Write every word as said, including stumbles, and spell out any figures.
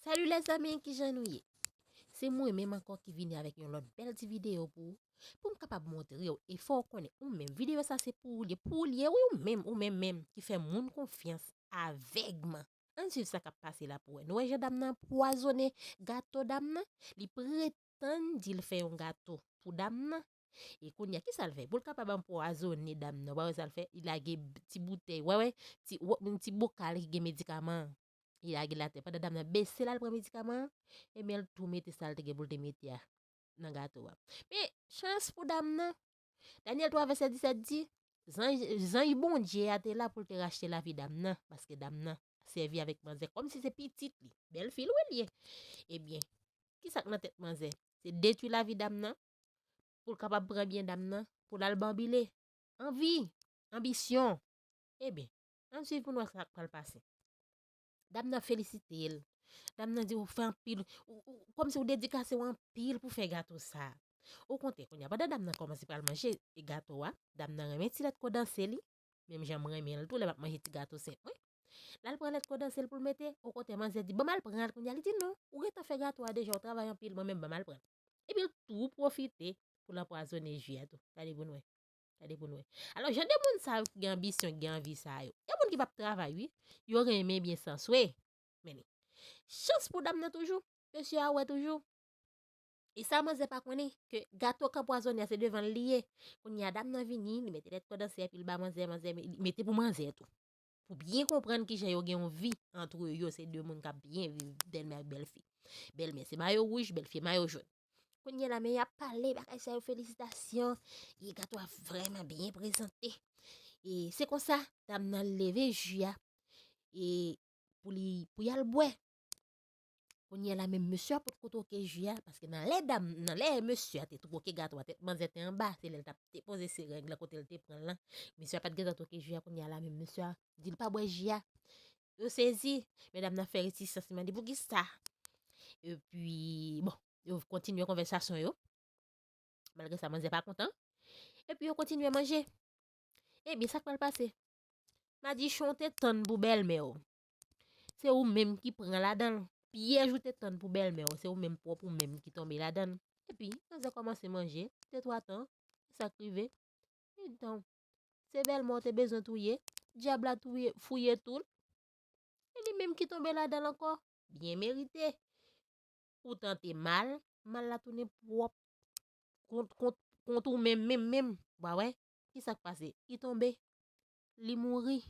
Salut les amis, kijan nou ye? Se mwen menm ankò ki vini avèk yon lòt bèl ti videyo pou ou, pou m kapab montre w, e fò w konnen ou menm, videyo sa se pou ou l ye, pou ou l ye, wi, ou menm, ou menm menm ki fè moun konfyans avègman. Ann swiv sa k ap pase la pou wè. Nou wè jan dam nan anpwazonnen gato dam nan? Li pretann di l fè yon gato pou dam nan. E kounye a, kisa l fè? Pou l kapab anpwazonnen dam nan, w pa wè sa l fè? Li lage ti boutèy, w wè, ti, ti bokal ki gen medikaman an. Li lage l atè. Pandan dam nan bese l al pran medikaman an, ebyen, l tou mete sa l te gen pou l te mete a nan gato a. Men, chans pou dam nan, Danyèl twa vèsè disèt di, zanj, zanj Bondye a te la pou l te rachte lavi dam nan, paske dam nan sèvi avèk manzè kòmsi se pitit li. Bèlfi l wi l ye. Ebyen, kisa k nan tèt manzè? Se detwi lavi dam nan, pou l kapab pran byen dam nan, pou l al banbile. Anvi, anbisyon. Ebyen, ann swiv pou n wè sa k pral pase. Dam nan felisite l. Dam nan di ou fè anpil, ou, ou, kòmsi ou dedikase w anpil pou fè gato sa. Okontrè, kounye a, pandan dam nan kòmanse pral manje gato a, dam nan renmen ti lèt kondanse li, menm jan m renmen l tou lè m ap manje ti gato senp mwen. L al pran lèt kondanse l pou l mete, okontrè, manzè di, "Ban m al pran l." Kounye a, li di, "Non, ou gentan fè gato a deja, ou travay anpil, mwen menm, ban m al pran l." Epi l tou pwofite pou l anpwazonnen ji a tou. Gade pou n wè. Gade pou n wè. Alò, jan de moun sa yo ki gen anbisyon, ki gen anvi sa yo, gen moun ki p ap travay, wi. Yo renmen byen san swe. Men li. Chans pou dam nan toujou. Mesye a wè toujou. E sa manzè pa konnen, ke gato k anpwazonnen an se devan l li ye. Kounye a dam nan vini, li mete lèt kondanse, epi l ba manzè, manzè, li mete pou manzè tou. Pou byen konprann kijan yo gen yon vi antre yo, se de moun k ap byen viv, bèlmè ak bèlfi. Bèlmè se mayo wouj, bèlfi mayo jòn. Kounye a la, men y ap pale, bagay sa yo, felisitasyon. E gato a vrèman byen prezante. E se konsa, dam nan leve ji a, e pou li, pou y al bwè. Kounye a la, menm mesye a potko twoke ji a, paske nan lè dam, nan lè mesye a te twoke gato a, tèt manzè te anba, se lè l t ap depoze sereng lan kote l te pran l lan. Mesye a pa t gentan twoke ji a, kounye a la, menm mesye a di l pa bwè ji a. Yo sezi, men dam nan fè retisans, li mande poukisa. Epi, bon, yo kontinye konvèsasyon yo. Malgre sa, manzè pa kontan. Epi yo kontinye manje. Ebyen, sa k pral pase? Madichon te tann pou bèlmè w. Se ou menm ki pran ladan l. Pyèj ou te tann pou bèlmè w, se ou menm pwòp ou menm ki tonbe ladan l. Epi, manzè kòmanse manje, de twa tan, sa k rive. Etan, se bèlmè w te bezwen touye, dyab la touye, fouye tou l. E li menm ki tonbe ladan l ankò, byen merite. Ou tante mal, mal la tounen pwòp kont, kont, kont ou menm, menm, menm. Wa wè, kisa k pase? Li tonbe, li mouri.